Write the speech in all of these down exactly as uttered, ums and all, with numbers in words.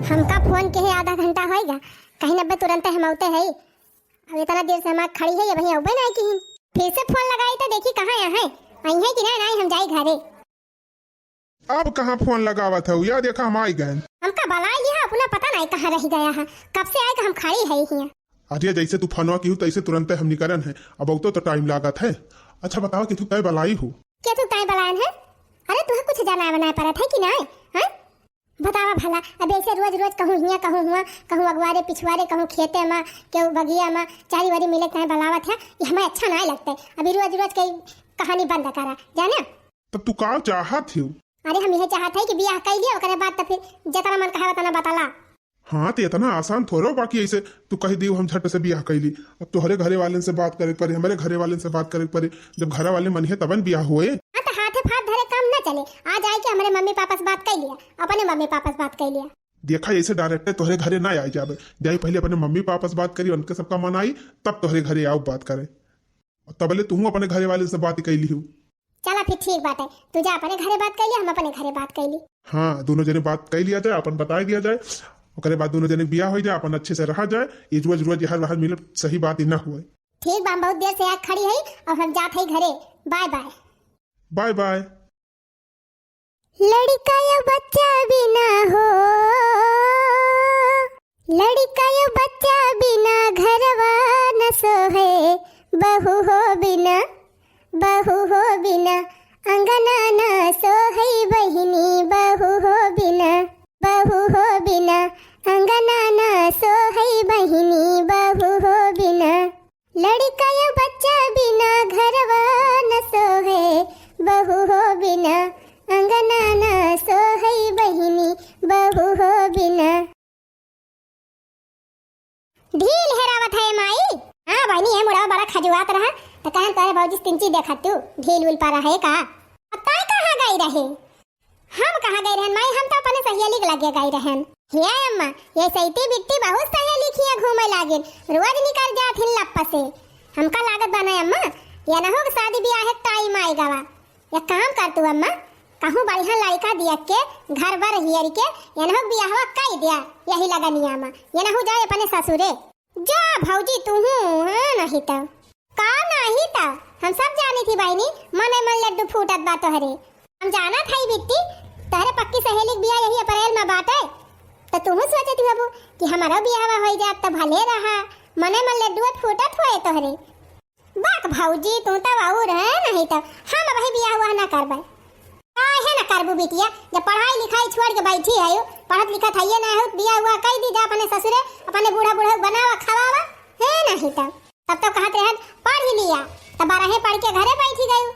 हमका फोन के है आधा घंटा होइगा, कहीं अब्बे तुरंते हम अउते है। अब इतना देर से हमार खड़ी है, अबहीं अउबे नाहीं किहिन। फिर से फोन लगाई तो देखी कहाँ यहाँ है, अइहैं कि नाहीं? नाहीं, हम जाई घरे। अब कहाँ फोन लगावत हऊ? या देखा, हम आई गए। हमका बलाई लिहा, अपना पता नाहीं कहाँ रहि गया है, कब से आए हम खड़ी है हियाँ। अरे, जैसे तू फोनवा किहू तैसे तुरंते हम निकरन है, अब अउतो तो टाइम लागत है। अच्छा बतावा कि तू काहे बलाई हू? के तू काहे बलायन है? अरे, तुहे कुछ जाना बनाए परत है कि नाहीं? हैं? बतावा भला, अब ऐसे रोज रोज कहूँ हियाँ, कहूँ हुआँ, कहूँ अगवारे पिछवारे, कहूँ खेते मा, केहू बगिया मा, चारी वारी मिले काहे बलावत है, ये हमें अच्छा नाहीं लगता है। अभी रोज रोज के कहानी बंद करा, जाना? तब तू का चाहत हऊ? अरे, हम यह चाहत है कि बियाह कइ लिया, ओकरे बाद तो फिर जितना मन कहे उतना बताला। हाँ, तो इतना आसान थोड़ो बा कि ऐसे तू कहि दियो हम झट से बियाह कइ ली। अब तोहरे घरे वालन से बात करे के पड़े, हमरे घरे वालन से बात करे के पड़े। जब घरे वाले मनिहे तबन बियाह होए। हाँ, तो हाथे फाथ धरे काम ना चले। आज आए के हमरे मम्मी पापा से बात कइ लिया, अपने मम्मी पापा से बात कइ लिया। देखा, ऐसे direct तोहरे घरे ना आए जाबे, जाई पहले अपने मम्मी पापा से बात करी, उनके सबका मन आई, तब तोहरे घरे आउब बात करे। तबले तू अपने घरे वाले से बात कइ लिहू। चला फिर ठीक बाटे, तू जा अपने घरे बात कइ लिया, हम अपने घरे बात कइ ली। हाँ, दोनों जने बात कइ लिया जाए, अपन बताइ दिया जाए, ओकरे बाद दोनों जने बियाह होइ जाए, अपन अच्छे से रहा जाए। ये रोज रोज यहाँ वहाँ मिले सही बात ही ना हुए। ठीक बा, हम बहुत देर से यहाँ खड़ी है, अब हम जात है घरे। Bye bye. Bye bye. लड़िका या बच्चा बिना हो, लड़िका या बच्चा बिना घरवा न सोहे, बहू हो बिना, बहू हो बिना अंगना न सोहे बहिनी, बहू हो बिना, बहू हो बिना अंगना न सोहे बहिनी, बहू हो बिना। लड़िका या बच्चा बिना घरवा न सोहे, बहू हो बिना अंगना न सोहे बहिनी, बहू हो बिना। ढील हेरावत है माई। हाँ बहिनी, ये मुड़वा बड़ा खजुआत रहा, तो कहन तोहरे भौजी से तिंची देखत तू ढील उल पर रहे का। अब ताई कहाँ गई रहे? हम कहाँ गए रहन माई, हम तो अपने सहेली के लगे गए रहन। हे अम्मा, ये सैती बिट्टी बहुत सहेली खिया घूमे लागिन, रोज निकल जात हिन लप्प से। हमका लागत बा ना अम्मा, ये नहु के शादी बियाह के टाइम आइ गवा। एक काम कर तू अम्मा, कहूँ बढ़िया लड़का दिया के घर बर हियर के ये नहु के बियाहवा कई दिया, यही लगनिया मा ये नहु जाए अपने ससुरे। जा भौजी तू हूँ, हाँ नहीं तो। का नाही त, हम सब जानी थी बहिनी, मने मन लड्डू फूटत बा तोहरे। हम जानत हई बिट्टी, तोहरे पक्की सहेली के बियाह यही अप्रैल में बाटे, त तुहू सोचत हबू कि हमारो बियाहवा होई जात त भले रहा, मने मन लड्डुआ फूटत होए तोहरे। बाक भौजी, तू त और है, नहीं त हम अबही बियाह हुआ ना करबे। काहे ना करबू बिटिया, जब पढ़ाई लिखाई छोड़ के बैठी है, पढ़त लिखत हइये ना हो, बियाह हुआ कई दी जा अपने ससुरे, अपने बूढ़ा बूढ़ा बनावा खवावा, है नहीं त। तब तो कहत रहन, "पढ़ ही लिया," तब बारहे पढ़ के घरे बैठी गयू।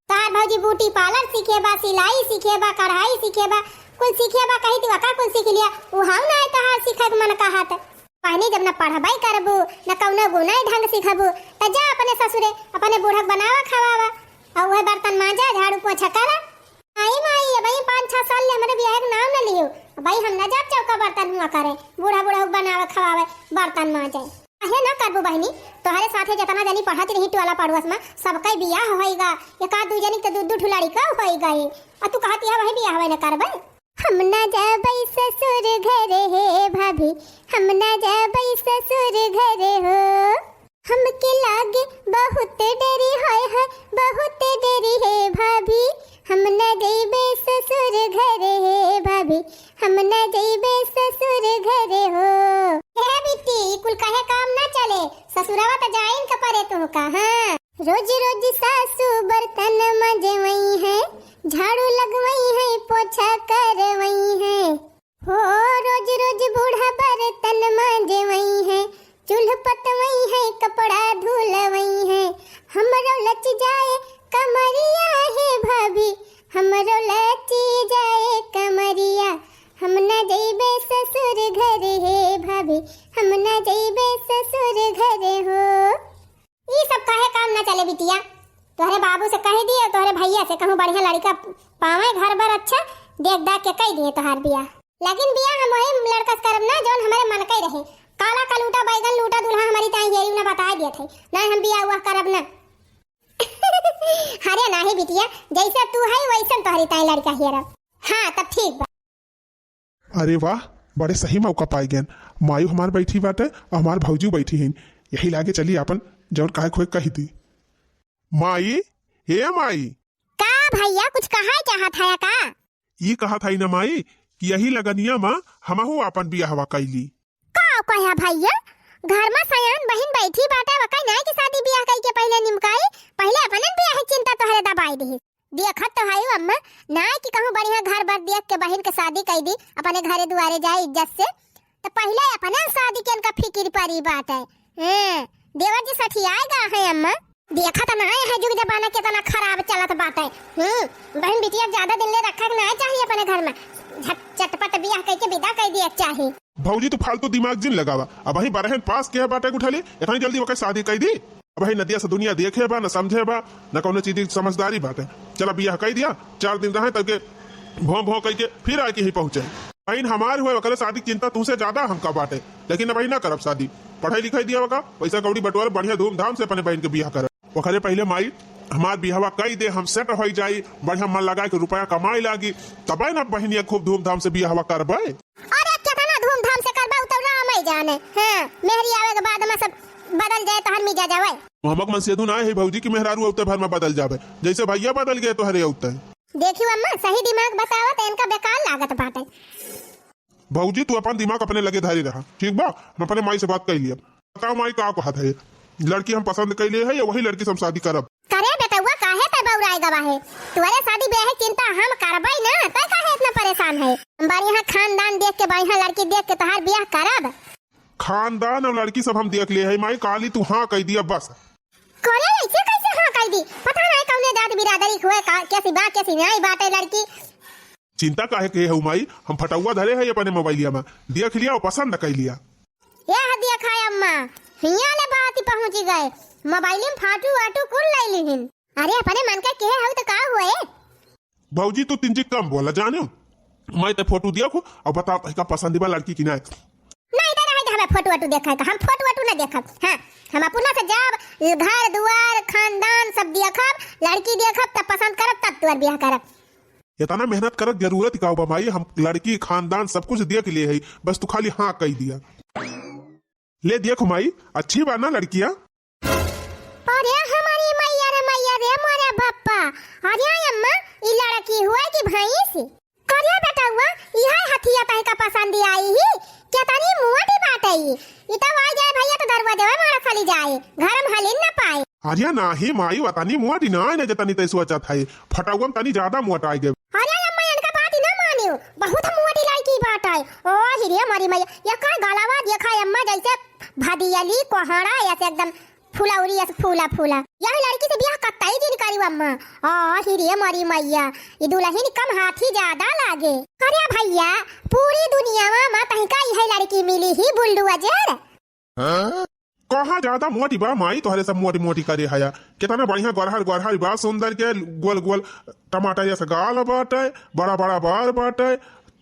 तोहार भौजी ब्यूटी पार्लर सीखे बा, सिलाई सीखे बा, कढ़ाई सीखे बा, कुल सीखे बा, कही तू का कुल सीख लिया, उ हम ना तोहार सीखे के मन कहत। बहिनी जब न पढ़बई करबू, न कौनो गुनाई ढंग सीखबू, त जा अपने ससुरे, अपने बूढ़क बनावा खवावा, और वह बर्तन मांजा, झाड़ू पोछा करा। आई माई, अबही पाँच छह साल ले हमरे बियाह के नाम न लियो। अबही हम न जाब चौका बर्तन हुआ करे, बूढ़ा बूढ़ा बनावे खवावे, बर्तन मांजे। काहे ना करबू बहिनी, तोहरे साथे जितना जनी पढ़त रही टोला पड़ोस में, सबके बियाह होइगा। एक आध दू जनी के तो दू दू ठो लड़िका होइगा। और तू कहत यह वही बियाह न करबे? हम ना जाबे ससुर घरे हे भाभी, हम ना जाबे ससुर घरे हो। हमके लागे बहुत डरी, हाय हाय, बहुत डरी हे भाभी, हम ना जइबे ससुर घरे हे भाभी, हम ना जइबे ससुर घरे हो। हे बिट्टी, ई कुल कहे काम ना चले, ससुरवा त जाइन के परे तोहका, हाँ। रोज रोज सासू बर्तन मजवई है, झाड़ू लगवई है, पोछा करवई है। हो रोज रोज बूढ़ा बर्तन मांजवई है, चूल्ह पतवई है, कपड़ा धुलवई है। हमरो लच जाए कमरिया हे भाभी, हमरो लच जाए कमरिया। हम ना जइबे ससुर घर हे भाभी, हम ना जइबे ससुर घर हो। ई सब काहे काम ना चले बिटिया? तोहरे बाबू से कह दिए, तोहरे भैया से कहूँ बढ़िया लड़का पावे घर बर अच्छा, देख दाख के कह दिए तोहार बियाह। लेकिन बियाह हम वही लड़का से करब ना जौन हमारे मन के रहे। काला कलूटा बैगन लूटा दूल्हा हमारी ताई हेरी ना बता दिए थे, ना हम बियाह हुआ करब ना। अरे नाही बिटिया, जैसा तू है वैसन तोहरी ताई लड़का हेरब। हाँ तब ठीक बा। अरे वाह, बड़े सही मौका पाइ गएन। मायू हमार बैठी बाटे अउ हमार भौजियो बैठी हइन। यही लागे चली आपन जउन कहे खोए कहि दी। माई, हे माई। का भइया, कुछ कहे चाहत हया का? ई कहत हई न माई कि यही लगनिया म हमहू आपन बियाहवा कइली। का कह्या भइया, घर म सयान बहिन बैठी बाटे, वकई नाई कि शादी बियाह कइके पहिले निमकाई, पहिले अपनन बियाह के चिंता तोहरे दबाई दिही। देखत तो हई अम्मा, नाई कि कहूँ बढ़िया घर बर देख के बहिन के शादी कइ दी, अपने घरे दुआरे जाए इज्जत से, त पहिले अपनन शादी के इनका फिकिर परी बाटे। हैं, देवर जी सठियाए गा है अम्मा। देखत नाई है जुग जमाना केतना खराब चलत बाटे। हम्म, बहिन बिटिया ज्यादा दिन ले रखे के नाई चाहिए अपने घर म, झट चटपट बियाह कइके विदा कइ दिए के चाही। भौजी, तू फालतू दिमाग जिन लगावा। अबहीं बारहन पास किहे बाटे गुठली, एतनी जल्दी ओके शादी कइ दी? अबहीं नदिया से दुनिया देखे बा, न समझे बा, न कउनो चीज की समझदारी बाटे। चला बियाह कइ दिया, चार दिन रहे तब के भों भों कइके फिर आइके ही पहुँचे। बहिन हमार हुए, ओकरे शादी के चिंता तुहसे ज्यादा हमका बाटे, लेकिन अबहीं न करब शादी। पढ़ाई लिखाई दिया ओका, पैसा कौड़ी बटोर, बढ़िया धूमधाम से अपने बहिन के बियाह करब। ओकरे पहिले माई हमार बियाहवा कइ दे, हम सेट होइ जाई, बढ़िया मन लगाइके रुपया कमाए लागी, तबे न बहिनिया खूब धूमधाम से बियाहवा करबे। अरे केतना धूमधाम से करबा, उ त रामई जाने। हाँ, मेहरी आवे के बाद में सब बदल जाए, तोहर मिजाज आवे। मोहम्मद मनसेधु ना है भौजी की मेहरारू अउते भर में बदल जावे, जैसे भैया बदल गए तोहरे अउते। देखियो अम्मा, सही दिमाग बतावा त इनका बेकार लागत बाटे। भौजी तू अपन दिमाग अपने लगे धरे रहा, ठीक बा? हम अपने माई से बात कइ लिया। बताओ माई का कहत है, लड़की हम पसंद कइले है या वही लड़की से हम शादी करब? करे बेटउआ, काहे तै बउराए गवा है? तोरे शादी ब्याह के चिंता हम करबई ना, तै काहे इतना परेशान है? हम बढ़िया खानदान देख के, बढ़िया लड़की देख के तोहार ब्याह करब। खानदान अउ लड़की सब हम देख ले है माई, काली तू हाँ कइ दिया बस। करे ऐसे कैसे हाँ कइ दी? पता नहीं कौने जात बिरादरी हुए का, कैसी बा, कैसी नहीं बाटे लड़की। चिंता काहे के हऊ माई, हम फटौआ धरे है अपने मोबाइलिया में, देख लिया अउ पसंद कइ लिया। यह देखा अम्मा, हियाँ ले बात पहुँची गए, मोबाइल में फाटू वाटू कुल लइ लिहिन। अरे अपने मन के केहे हऊ त का हुए? भौजी तू तिनची कम बोला जाने, मैं ते फोटो दिया को अउ बता तोहका पसंद बा लड़की की ना। नहीं दादा, है हमें फोटो वोटो देखा है, हम फोटो वोटो ना देखब। हाँ, हम अपना से जब घर दुआर खानदान सब देखब, लड़की देखब तब पसंद करब, तब तोर ब्याह करब। इतना मेहनत करत जरूरत का बा माई, हम लड़की खानदान सब कुछ देख लिए है, बस तू खाली हाँ कइ दिया। ले देख माई, अच्छी बा ना लड़किया? अरे हमारी मैया रे मैया रे मोरे बप्पा, अरे अम्मा, ई लड़की हुआ कि भैंस? करे बेटउआ, इहे हथिया तहका पसंद आई ही, केतनी मोटी बाटे ई। ई त आ जाए भैया त दरवाजे में मारा चली जाए, घर में हलिन न पाए। अरे नाही माई, वतनी मोटी ना है ना जतनी तै सोचत है, फटउआ में तनी ज्यादा मोटाई गए। अरे अम्मा, इनका बात ही ना मानियो, बहुत मोटी लड़की बाटे। ओ हिरे मोरी मैया, ये का गलवा देखा अम्मा, जैसे भदियली कोहड़ा, ऐसे एकदम फुलौरी अस फूला फूला। यह लड़की से बियाह कतई जिन करियो अम्मा। आ हिरे मोरी मैया, ई दुलहिन कम हाथी ज्यादा लागे। अरे भैया, पूरी दुनियावा मा तहका इहे लड़की मिली ही बुलडोजर। कहाँ ज्यादा मोटी बा माई, तोहरे सब मोटी मोटी करे हया। केतना बढ़िया गोरहर गोरहर बा, सुंदर के गोल गोल टमाटर जैसा गाल बाटे, बड़ा बड़ा बार बाटे,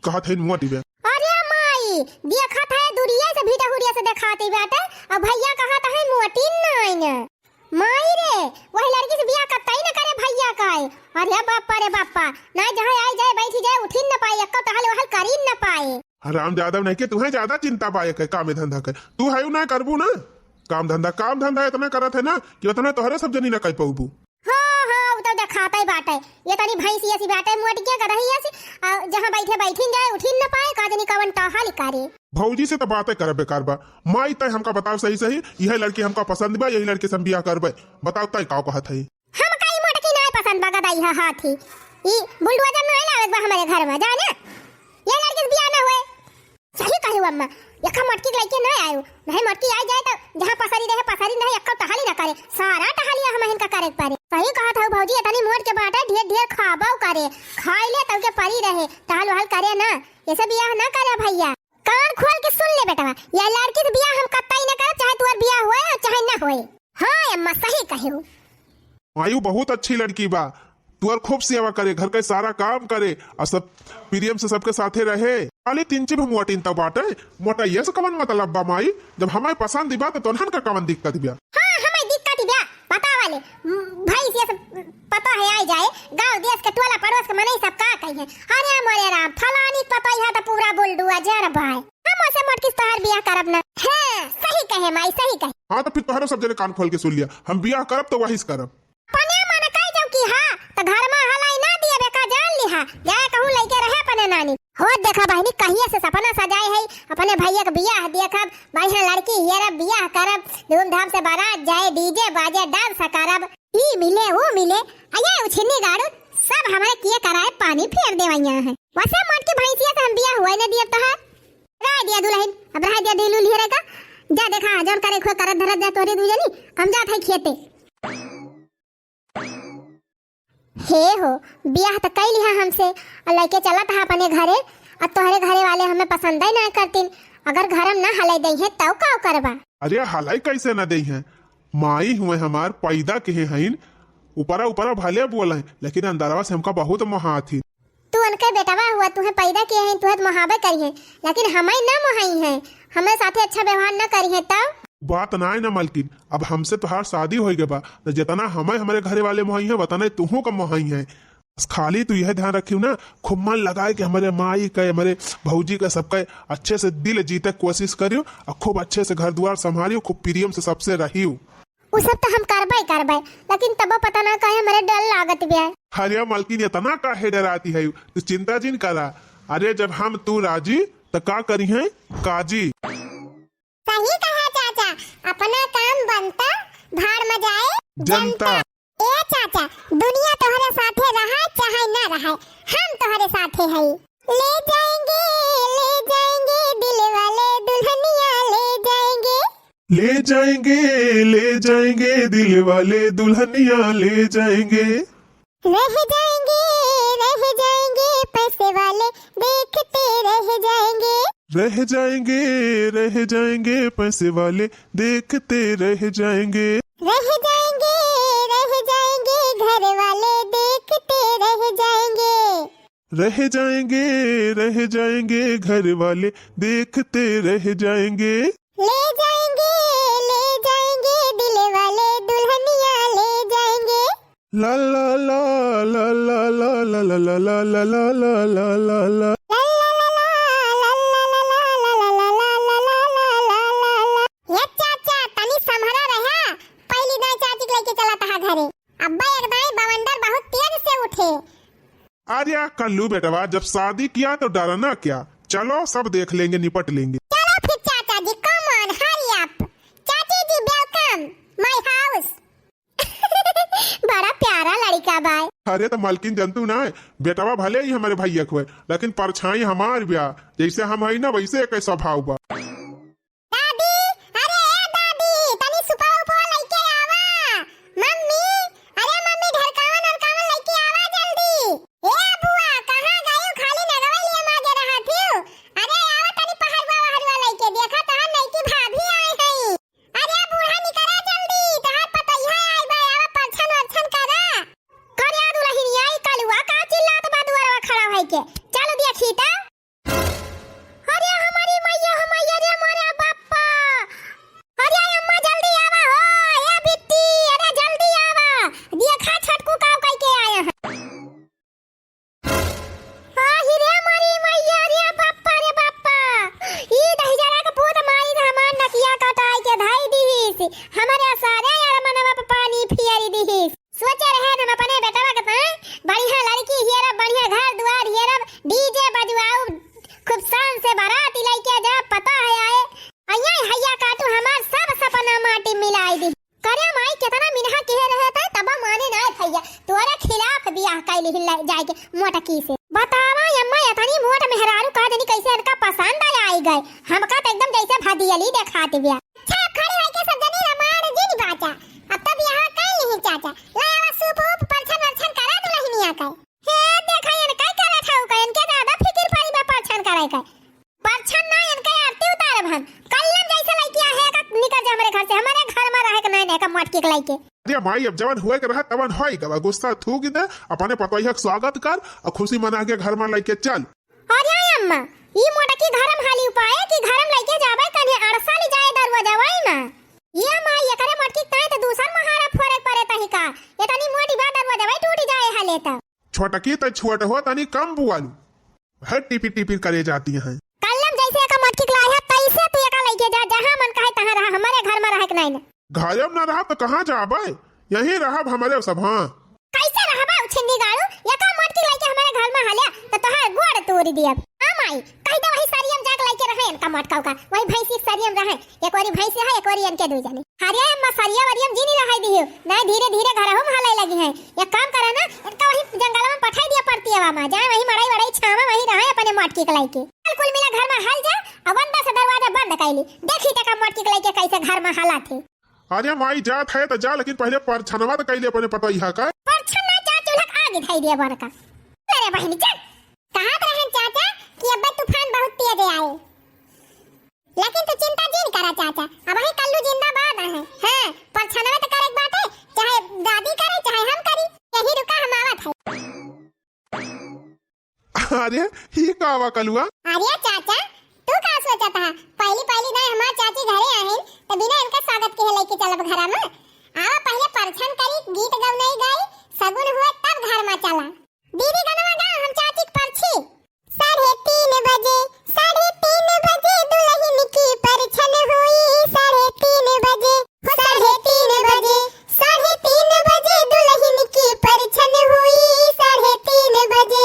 कहत है मोटी बे। अरे माई, देखत है दूरिया से, भीतर हुरिया से देखाती बाटे, अब भैया कहत है मोटी नाइन। माई रे, वही लड़की से बियाह कतई न करे भैया का है। अरे बापा रे बापा, ना जहाँ आई जाए, बैठी जाए, उठी न पाए, एक्को टहल वहल करी न पाए। हराम जादव नहीं के, तुहे ज्यादा चिंता बा एके काम धंधा के। तू है ना करबू ना, काम धंधा, काम धंधा इतना करत है ना कि उतना तोहरे सब जनी ना कर पउबू। हाँ, हाँ, उ तो देखाते बाटे। ये तनी भैंसी ऐसी बाटे, मोटकी गदही ऐसी, आ, जहाँ बैठे बैठिन जाए, उठिन न पाए, का जनी कवन टहल करे। भौजी से तो बातें करे बेकार बा। माई तय हमका बताओ सही सही, यह लड़की हमका पसंद बा, यही लड़की से हम बियाह करबे। बताओ तय का कहत है? हमका ई मोटकी नाय पसंद बा, गदई है हाथी। ई बुलडोजर नाय लावे बा हमारे घर में, जाने? ये लड़की से बियाह ना होए। सही कही अम्मा, यखा मोटकी लइके ना आयो, नहीं मोटकी आई जाए तो जहाँ पसरी रहे, पसरी रहे, यक्का टहली ना करे, सारा टहलिया हम इनका करे के परे। सही कहत हऊ भौजी, इतनी मोट के बाटे, ढेर ढेर खाबो करे, खाई ले तब के परी रहे, टहल वहल करे ना, ऐसे बियाह ना करे भैया। कान खोल के सुन ले बेटवा, ये लड़की से बियाह हम कतई ना करब, चाहे तुअर बियाह होए और चाहे ना होए। हाँ अम्मा, सही कहे हो। मायू बहुत अच्छी लड़की बा, तुअर खूब सेवा करे, घर के सारा काम करे और सब प्रेम से सबके साथे रहे। खाली तीन चीज हम मोटिन तब बाटे, मोटैया से कवन मतलब बा माई? जब हमें पसंद बा तो तोहन का कवन दिक्कत बा? हाँ, हमें दिक्कत बा, पता वाले, म, भैंस ये सब पता है आई जाए, गांव देश के टोला पड़ोस के मनई सब का कही है, "अरे मोरे राम, फलानी पतई है तो पूरा साल दू हजार बाय। हम ओसे मोटकी से तोहार बियाह करब ना। हाँ, सही कहे माई, सही कहे। हाँ, तो फिर तोहरो सब जने कान खोल के सुन लिया, हम बियाह करब तो वही से करब। अपने मन कह जाऊ कि हाँ, तो घर में हलाई ना दिए बेका, जान लिहा, जाए कहूँ लइके रहे अपने नानी। हो देखा बहिनी, कहिए से सपना सजाए है, अपने भैया के बियाह देखब, बढ़िया लड़की हेरब, बियाह करब, धूमधाम से बारात जाए, डीजे बाजे, डांस करब, ई मिले, ऊ मिले, अये उछिन्नी गाड़ू, सब हमारे किए कराए पानी फेर देवैया है। वैसे मोटकी भैंसिया से हम बियाह हुए न दिए तो है। रह दिया दुल्हन, अब रह दिया दिल उल हेरे का। जा देखा, जौन करे खोए करत धरत जा तोरे दू जनी, हम जात है खेते। हे हो, बियाह त कई लिहा हमसे, और लइके चलत हा अपने घरे, और तोहरे घरे वाले हमें पसंद ही ना करतीन। अगर घर में ना हलाई दई है, तब का करबा? अरे हलाई कैसे ना दई है? माई हुए हमार, पैदा किहे हईन, ऊपरा ऊपरा भले बोले, लेकिन अंदरवा से हमका बहुत मोहात ही। तू उनके बेटवा हुआ, तुहे पैदा किहे हईन, तुहे त मोहाबे करी है, लेकिन हमें ना मोहाई है, हमें साथे अच्छा व्यवहार ना करी है, तब? बात नाय ना मलकिन, अब हमसे तोहार शादी होई गए बा, तो जितना हमें हमरे घरे वाले मोहाई है, उतना तुहू का मोहाई है। बस खाली तू यह ध्यान रखियो ना, खूब मन लगाए के हमरे माई के, हमरे भौजी के, सबके अच्छे से दिल जीते के कोशिश करियो, और खूब अच्छे से घर दुआर संभालियो, खूब प्रेम से सबसे रहियो। उ सब तो हम करबे करबे, लेकिन तबो पता ना काहे हमरे डर लागत बा। अरे मलकिन, इतना काहे डराती है? तू चिंता जिन करा। अरे जब हम तू राजी, तो का करी है काजी। सही कहा चाचा, अपना काम बनता, भाड़ में जाए जनता। जनता। ए चाचा, दुनिया तोहरे साथे रहा चाहे ना रहा, हम तोहरे साथे हई। ले जाएंगे, ले जाएंगे, दिल वाले दुल्हनिया ले जाएंगे। ले जाएंगे, ले जाएंगे, दिल वाले दुल्हनिया ले जाएंगे। रह जाएंगे, रह जाएंगे, पैसे वाले देखते रह जाएंगे। रह जाएंगे, रह जाएंगे, पैसे वाले देखते रह जाएंगे। रह जाएंगे, रह जाएंगे, घर वाले देखते रह जाएंगे। रह जाएंगे, रह जाएंगे, घर वाले देखते रह जाएंगे। ले जाएंगे, ले जाएंगे, दिल वाले दुल्हनिया ले जाएंगे। ला ला ला, ला ला ला। ए चाचा, तनी सम्हरा रहा, पहली दाई चाची के लेके चलत हा घरे। अब्बा एक दाई बवंडर बहुत तेज से उठे। अरे कल्लू बेटवा, जब शादी किया तो डरना क्या? चलो सब देख लेंगे, निपट लेंगे। चलो फिर चाचा जी, come on, hurry up। चाची जी, welcome my house। बड़ा प्यारा लड़का बाय। अरे तो मलकिन जनतू ना, बेटवा भले ही हमरे भैया के होए, लेकिन परछाई हमार ब्या, जैसे हम हई ना वैसे एक स्वभाव बा। दादी, अरे ए दादी, तनी सुपवा उपवा लइके आवा। मम्मी, अरे मम्मी, ढरकावन अरकावन लइके आवा जल्दी। ए बुआ, कहाँ गयू? खाली नगवे लिए मागे रहत हियो। अरे आवा तनी पहरुआ वहरुआ लइके, देखा तोहार नइकी भाभी आए हई। अरे बूढ़ा निकरा जल्दी, तोहार पतोहिया आई बा, आवा परछन वरछन करा। करे दुलहिनिया, ई कलुआ का चिल्लात बा दुआरवा खड़ा होइके? चल देखी त। अरे हमारी मैया, हो मैया रे, मोरे बाप्पा। अरे अम्मा, जल्दी आवा हो, ए बिट्टी, अरे जल्दी आवा। देखा छोटकू का कइके आए हैं। आही रे हमारी मैया रे, बाप्पा रे बाप्पा। ई दहिजरा के पूत मारी त हमार नकिया कटाई के धई दिहिस। हमरे सारे यार मनवा पे पानी फियारी दिहिस। सोचे रहे हम अपने बेटवा के ताई बढ़िया लड़की हेरब, बढ़िया घर दुआर हेरब, डीजे बजवाऊ, खूब शान से बारात लइके जा, पता है आए। अइया हैया काटू हमार सब सपना माटी मिलाई दी। करे माई केतना मिनहा किहे रहे थे, तब माने ना भैया, तोरे खिलाफ बियाह कैली हिल जाए के मोटकी से। बतावा अम्मा, इतनी मोट मेहरारू का जनी कैसे इनका पसंद आई गए, हमका तो एकदम जैसे भदियली देखात बिया। छाप खड़ी होइके सब जनी रामायण जिन बाचा। अब तो बियाह कर लिही चाचा। ले आवा सूप ऊप, परछन वरछन करा दुलहिनिया के। हे देखा, इनका करे ठाऊ का, इनके ज्यादा फिकिर पड़ी बा परछन करे के। परछन ना, इनके आरती उतारब हम। कल्लम जैसे लइकिया है का निकल जा हमरे घर से, हमरे घर में रहे के नहीं, नहीं का मोटकी के लइके। अरे माई, अब जवन होए के रहा तवन होई गवा, गुस्सा थूक दे, अपने पतोहिया के स्वागत कर और खुशी मना के घर में लइके चल। अरे अम्मा, ई मोटकी घरम हाली उपाय कि घरम लइके जाबे कन्हे अड़सा ले जाए दरवाजवा में। ये माई, एकरे मोटकी ताई त दूसर महारा फोरे परे तही का। ये तनी मोटी बा, दरवाजवा टूट जाए हाले त। छोटकी त छोट हो, तनी कम बुआलू। हर टिपिर टिपिर करे जाती हैं। नहीं ना। घरे में ना रहब तो कहाँ जाबे? यहीं रहब हमरे सब, हाँ। कैसे रहबे उछिन्नी गाड़ू? एका मोटकी लइके हमरे घर में हल्या तो तोहार गोड़ तोड़ दियब। हाँ माई, कहि दे वही सरियम जाके लइके रहे इनका मोटका का, वही भैंसी के सरियम रहे, एक ओरी भैंसी है, एक ओरी इनके दुइ जने। अरे अम्मा, सरिया वरियम जी नहीं रहे दियो, नहीं धीरे धीरे घरहू में हले लगी है। एक काम करा ना, इनका वही जंगल में पठाई दिया परतियवा में, जाए वही मड़ई वड़ई छावा वही रहे अपने मोटकी के लइके। चल कुल मिला घर में हल जा, अब अंदर से दरवाजा बंद कर ली, देखी तेका मोटकी के लइके कैसे घर में हला थे। अरे माई, जात है तो जा, लेकिन पहले परछनवा तो कैले अपने पतोहिया का। परछन ना, जा चूल्हा के आगे धई दिया बड़का। अरे बहिनी चल। कहत रहन चाचा कि अब्बे तूफान बहुत तेज आए, लेकिन तू चिंता जिन करा चाचा, अबही कल्लू जिंदाबाद है। हाँ, परछनवा तो करे के बाटे, चाहे दादी करे चाहे हम करी, यही रुका हम आवत है। अरे, ही का बा कलुआ? अरे चाचा, तू का सोचत हा? पहली पहली दाई हमार चाची घरे आहिन, त बिना इनका स्वागत के लइके चलब घरा में। आवा पहले परछन करी, गीत गवनई गाई, सगुन हुआ तब घर में चला। दीदी गनवा गा, हम चाची के परछी। साढ़े तीन बजे, साढ़े तीन बजे दुल्हन की परछन हुई, साढ़े तीन बजे, साढ़े तीन बजे, साढ़े तीन बजे दुल्हन की परछन हुई, साढ़े तीन बजे।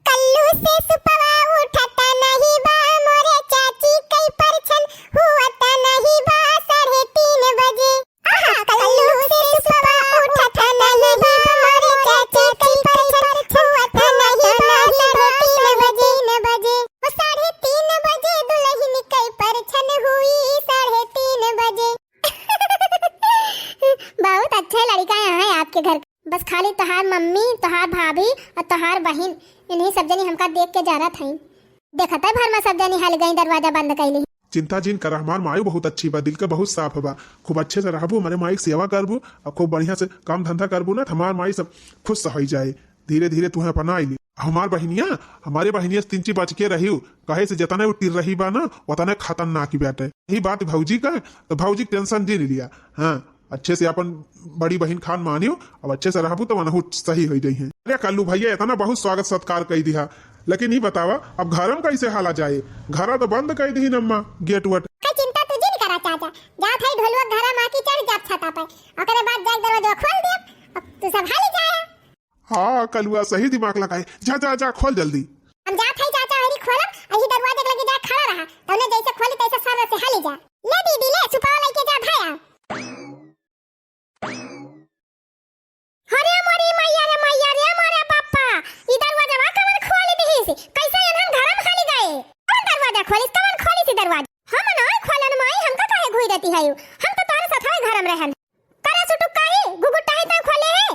कल्लू से सुपवा उठता नहीं बा, मोरे चाची कई परछन हुअता नहीं बा, साढ़े तीन बजे। आहा, कल्लू से सुपवा उठता नहीं बा, मोरे चाची कई परछन हुअता नहीं बा, साढ़े तीन बजे। ओ साढ़े तीन बजे दुल्हन कई परछन हुई, साढ़े तीन बजे। बहुत अच्छे लड़का यहाँ है आपके घर। बस खाली तोहार मम्मी, तोहार भाभी और तोहार बहिन, इन्हीं सब जनी हमका देख के जरत हईं। देखत है भर में सब जनी हल गई, दरवाजा बंद कैली। चिंता जिन करा, हमार माई बहुत अच्छी बा, दिल के बहुत साफ बा। खूब अच्छे से रहबू, हमारे माई के सेवा करबू और खूब बढ़िया से काम धंधा करबू ना, तो हमार माई सब खुश होइ जाए। धीरे धीरे तुहें अपना आइली। हमार बहिनिया, हमारे बहिनिया से तिनची बच के रहियो, कहे से जतने उ टिर्रही बा ना, उतने खतरनाक ही बाटे। यही बात भौजी का, तो भौजी के टेंशन जिन लिया। हाँ, अच्छे से अपन बड़ी बहिन खान मानियो, अब अच्छे से रहबू तो वनहु सही होइ जइहें। अरे कल्लू भैया, इतना बहुत स्वागत सत्कार कई दिहा, लेकिन ई बतावा, अब घर में कैसे हाला जाए? घरा तो बंद कई दिही नम्मा, गेट वेट। का चिंता तू जिन करा चाचा, जात है ढोलुआ घरा माँ की चढ़ जात छता पे, ओकरे बाद जाके दरवाजा खोल दिया, अब तू सब हाली जाए। हाँ, कलुआ सही दिमाग लगाए। जा, जा, जा, खोल जल्दी। हम जात हई चाचा, हरी खोलब, अही दरवाजे के लगे जा खड़ा रहा। तौने जैसे खोली तैसे सामने से हाली जा। ले दीदी, ले, सुपावा लेके जा भाया। अरे मोरी मैया रे मैया रे, मोरे पापा, ई दरवाजा कवन खोल दिहिस? कैसे एनहन घर में हाली गए? कवन दरवाजा खोलिस? कवन खोलिस ई दरवाजा? हम ना खोलन माई, हमका काहे घुई देती है यू? हम तो तोहरे साथ घर में रहन। करे सुटुक काहे? घुघुटाही तै खोले है?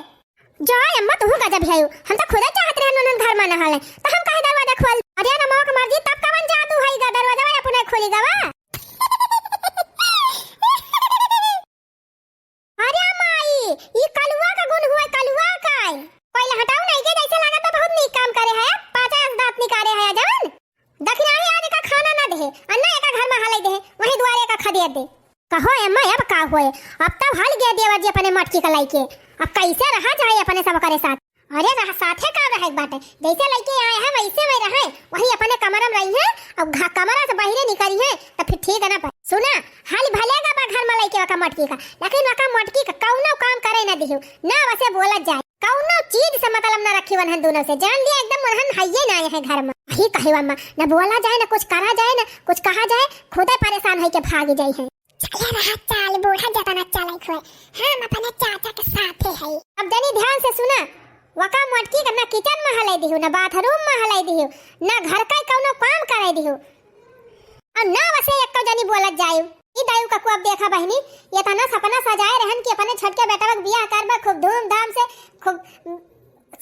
जा अम्मा, तू गजब है। हम तो खुदे चाहत रहन उन्हन घर में नहाले, तो हम काहे दरवाजा खोल? अरे अम्मा के मर्जी, तब कवन जादू है गा, दरवाजा अपने खोली गवा। अरे माई, ई कलुआ का गुण हुआ, कलुआ का। पहले हटाऊ नहीं के, जैसे लगा तो बहुत नीक काम करे है, पाँच आस दांत निकाले है जवन। दखिनाही आज एका खाना ना देहे, आ ना एका घर में हाले देहे, वही दुआरे एका खदेड़ दे। कहो अम्मा, अब का होए? अब तब हल गया देवर जी अपने मटकी का लइके। अब कैसे रहा जाए अपने सब करे साथ? अरे रह, साथे का रहे के बाटे, जैसे लइके आए हैं वैसे वही रहे, वही अपने कमरा में रही है। अब घ-, कमरा से बाहरे निकली है तो फिर ठीक है ना। पर सुना, हल भले का बा घर में लइके वका मटकी का, लेकिन वका मटकी का कौनो काम करे ना दिहू, ना वसे बोला जाए। कौनो चीज से मतलब ना रखी वनहन दोनों से, जान लिया एकदम वनहन हइये ना आए हैं घर में। वही कहे अम्मा, ना बोला जाए, ना कुछ करा जाए, ना कुछ कहा जाए, खुदे परेशान होके भाग जाए हैं। चले रहा चाल, बूढ़ा जतना चले खोए, हम अपने चाचा के साथे है। अब जनी ध्यान से सुना, वका मोटकी का ना किचन में हले दिहू, ना बाथरूम में हले दिहू, ना घर का कौनो काम करे दिहू। और ना वसे एक्को जनी बोलत जायु। ई दायु ककु अब देखा बहिनी, एतना सपना सजाए रहन कि अपने छोटके बेटवा के बियाह करबा खूब धूमधाम से, खूब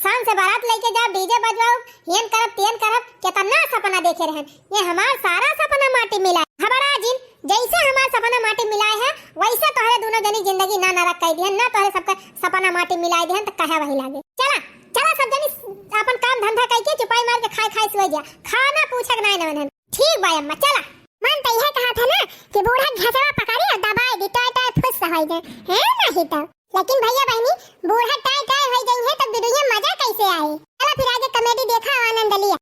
शान से बारात लेके जाओ, डीजे बजवाओ, हेन करब, तेन करब, केतना सपना देखे रहन। ये हमार सारा सपना माटी मिला। घबरा जिन, जैसे हमार सपना माटी मिलाए है, वैसे तोहरे दोनों जनी जिंदगी ना नरक कर दिहन, ना तोहरे सबका सपना माटी मिलाए दिहन, तो कहे वही लागे। चला, चला सब जनी अपन काम धंधा करके चुपाई मार के खाए खाए सोए जा। खाना पूछक नाय नवन हन। ठीक बा अम्मा, चला। मन तो यह कहा था ना कि बूढ़ा घसवा पकड़ी और दबाए दी, टाय टाय फुस होई जाए, है नहीं तो। लेकिन भैया बहनी, बूढ़ा टाय टाय होई गई है तो वीडियो मजा कैसे आए? चला फिर आगे कॉमेडी देखा और आनंद लिया।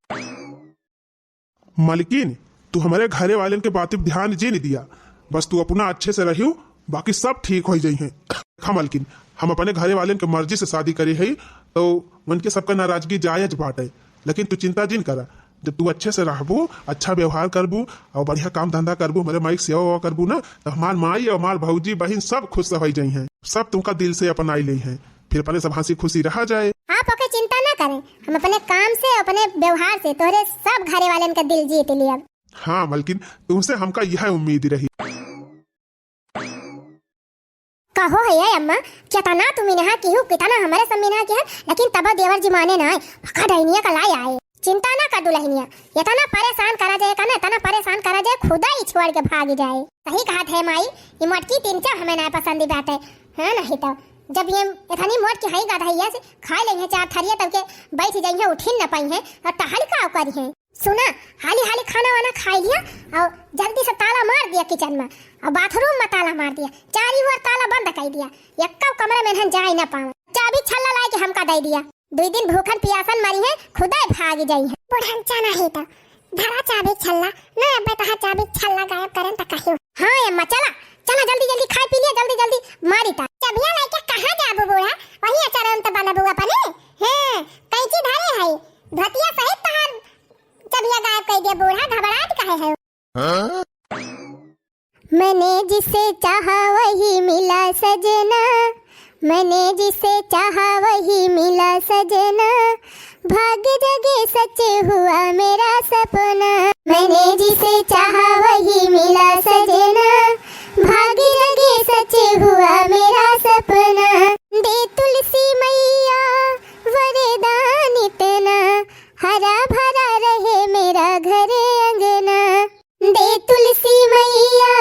मलकिन, तू हमारे घरे वालन के बात पे ध्यान जे नहीं दिया, बस तू अपना अच्छे से रहियो बाकी सब ठीक होइ जइहैं। हाँ मलकिन, हम अपने घरे वालेन के मर्जी से शादी करे हई, तो उनके सबका नाराजगी जायज बाटे, लेकिन तू चिंता जिन करा। जब तू अच्छे से रहबू, अच्छा व्यवहार करबू और बढ़िया काम धंधा करबू, हमरे माई के सेवा वेवा करबू ना, तो हमार माई और हमार भौजी बहिन सब खुश होइ जइहैं, सब तुमका दिल से अपनाई लेइहैं, फिर अपने सब हँसी खुशी रहा जाए। आप ओके चिंता ना करें, हम अपने काम से, अपने व्यवहार से तोहरे सब घरे वालेन का दिल जीत लियब। हाँ मलकिन, तुमसे हमका यह उम्मीद रही। कहो है ये अम्मा, केतना तुम इनहा किहू, केतना हमरे सब इनहा किहन, लेकिन तब देवर जी माने नाय, पक्का डैनिया का लाए आए। चिंता ना कर दुलहिनिया, एतना परेशान करा जाए का ना, एतना परेशान करा जाए, खुदा ही छोड़ के भाग जाए। सही कहत है माई, ये मोटकी तीन चार हमें ना पसंद बाटे, हाँ नहीं तो जब ये एतनी मोट की हई गधैया से खाए लेइहैं चार थरिया, तब के बैठ जइहैं, उठिन न पइहैं और टहल का करिहैं। सुना, हाली हाली खाना वाना खाई लिया और जल्दी से ताला मार दिया किचन में और बाथरूम में ताला मार दिया, चारी ओर ताला बंद कर दिया, एक्का कमरा में इन्हन जाए ना पावे। चाबी छल्ला लाए के हमका दे दिया, दुई दिन भूखन पियासन मरिहैं, खुदा भाग जइहैं। बुढ़न चाना ही तो धरा चाबी छल्ला, ना अब्बे तहा चाबी छल्ला गायब करें त कहियो। हाँ अम्मा, चला, चला जल्दी जल्दी खाए पी लिया, जल्दी जल्दी मारी ता। चबिया लेके कहाँ जाबू बूढ़ा? वही अचार अंत बनबू अपने? हैं, कैंची धरे है, धतिया सहित तहार चबिया गायब कर दिया बूढ़ा, घबरात काहे है? हाँ? मैंने जिसे चाहा वही मिला सजना, मैंने जिसे चाहा वही मिला सजना, भाग जगे सच हुआ मेरा सपना। मैंने जिसे चाहा वही मिला सजना, भाग जगे सच हुआ मेरा सपना। दे तुलसी मैया वरदान इतना, हरा भरा रहे मेरा घर अंगना। दे तुलसी मैया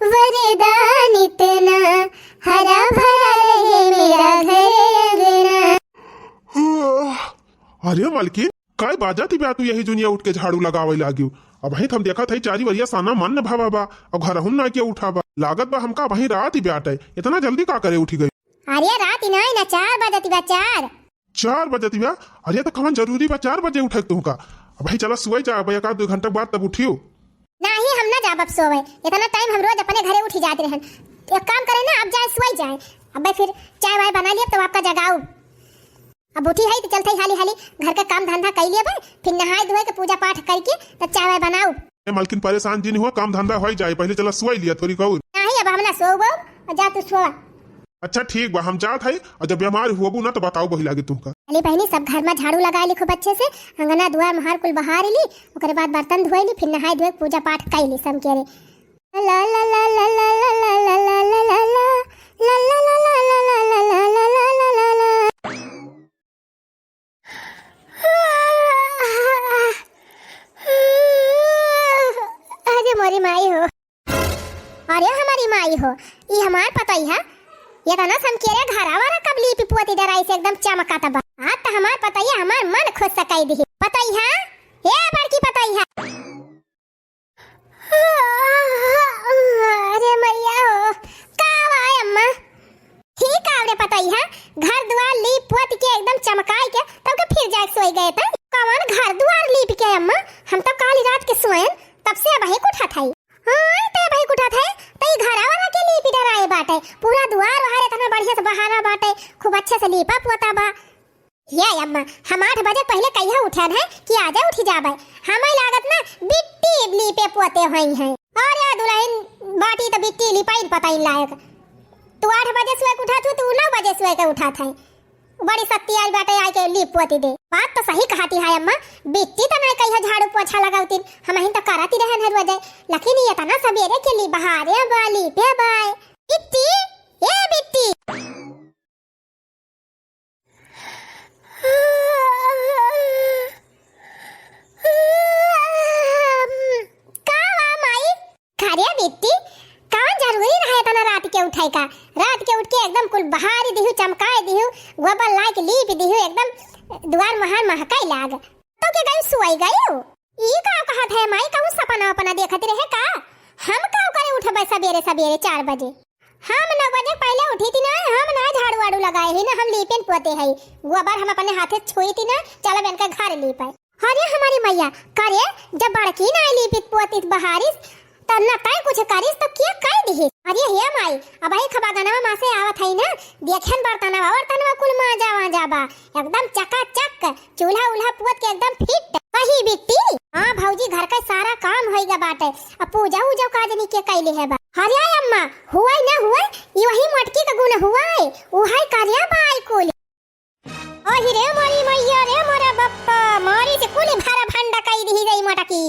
वरदान इतना, हरा भरा रहे मेरा घर अंगना। अरे मलकिन, काय बाजत बा तू यही जुनिया उठ के झाड़ू लगावे लागियो? अबहीं त हम देखत हई चारी वरिया साना मन भवा बा, और घरहुन ना के उठा बा। लागत बा हमका अबहीं रात ही बाटे, इतना जल्दी का करे उठी गई? अरे रात ही नहीं ना, चार बजत बा, चार। चार बजत बा? अरे त कवन जरूरी बा चार बजे उठे तुमका? अबहीं चला सुई जा, अब एक आध दो घंटा बाद तब उठियो। नाही, हम ना जाब अब सोवे। इतना टाइम हम रोज अपने घरे उठी जात रहन। एक काम करे ना, अब जाए सोई जाए। अब फिर चाय वाय बना लिया तो आपका जगाऊ। अब उठी है तो चलते हाली हाली घर का काम धंधा कर लिया, फिर नहाए धोए के पूजा पाठ करके तब चाय वाय बनाऊ। ए मलकिन, परेशान जिन हुआ, काम धंधा होई जाए, पहले चला सोई लिया थोड़ी कौर। नाही, अब हम ना सोबो, जा तू सोवा। अच्छा ठीक बा, हम जात हई, और जब बीमार होबू ना तो बताऊ बही लागे तुमका। अरे बहनी, सब घर में झाड़ू लगा ली खूब अच्छे से, अंगना दुआर महार कुल बहार ली, ओकरे बाद बर्तन धोए ली, फिर नहाए धोए पूजा पाठ कर ली सब के रे। ला ला ला ला। अरे मोरी माई हो, अरे हमारी माई हो, ई हमार पतोहिया, ये तना समकेरे घरा वाला कब लीपी पोती डराई से एकदम चमकत बा। आज त हमार पतोहिया हमार मन खुश से कई दिही। पतोहिया, ए बड़की पतोहिया। अरे मैया हो, का बा अम्मा? ठीक आवरे पतोहिया, घर दुआर लीप पोत के एकदम चमकाई के तब के फिर जाके सोई गए त। कवन घर दुआर लीप के अम्मा? हम तो काली रात के सोएन, तब से अबहीं उठत हई। हाँ, ते अबहीं उठत हई, त ई घरा वाला के लीपी डराए बाटे। पूरा दुआर वहार इतना बढ़िया से बहारा बाटे, खूब अच्छे से लीपा पोता बा। ये अम्मा, हम आठ बजे पहिले कहिया उठन है कि आजे उठी जाबे। हमें लागत ना बिट्टी लीपे पोते होई है। अरे दुलहिन बाटी त बिट्टी लिपाइन पताइन लायक। तू आठ बजे सोए के उठत हू, तू नौ बजे सोए के उठत है। बड़ी शक्ति आई बाटे आई के लीप पोती दे। बात त सही कहती है अम्मा, बिट्टी त नहीं कहिया झाड़ू पोछा लगावतीन, हमहिन त करत ही रहन हर रोजे। लेकिन ये तना सबेरे के ली बहारे बा, लीपे बा। बिट्टी, ए बिट्टी। का बा माई? का रे बिट्टी, कौन जरूरी रहे इतना रात के उठे का? रात के उठ के एकदम कुल बहारी दिहू, चमकाए दिहू, गोबर लाए के लीप दिहू, एकदम दुआर महार महकाए लाग। तो के गई सुआई गई? ई का कहत है माई, कहूँ सपना वपना देखत रहे का? हम का करे उठबे सबेरे सबेरे चार बजे? हम नौ बजे पहिले उठी थी ना, हम ना झाड़ू वाड़ू लगाए ही ना, हम लीपेन पोते है। गोबर हम अपने हाथे छुई थी ना, चलब इनका घर लीपे। अरे हमारी मैया, करे जब बड़की ना लीपित पोतित बहारिस, त न तै कुछ करिस त के कइ दिहिस? अरे हे माई, अबही खबादनवा मा से आवत हई ना, देखन बर्तनवा, बर्तनवा कुल माजा वाजा बा, एकदम चकाचक, चूल्हा उल्हा पुअत के एकदम फिट। कही बिट्टी, हाँ भौजी, घर का सारा काम होइगा बाटे, अब पूजा उजा का जनी के कइले है बा। अरे अम्मा, हुआई ना हुआई, ई वही मोटकी का गुण हुआई, उहाई करिया बाई कुल। ओही रे मोरी मैया रे मोरा बप्पा, मारी से कुली भारा भंडा कई दिही गई मोटकी।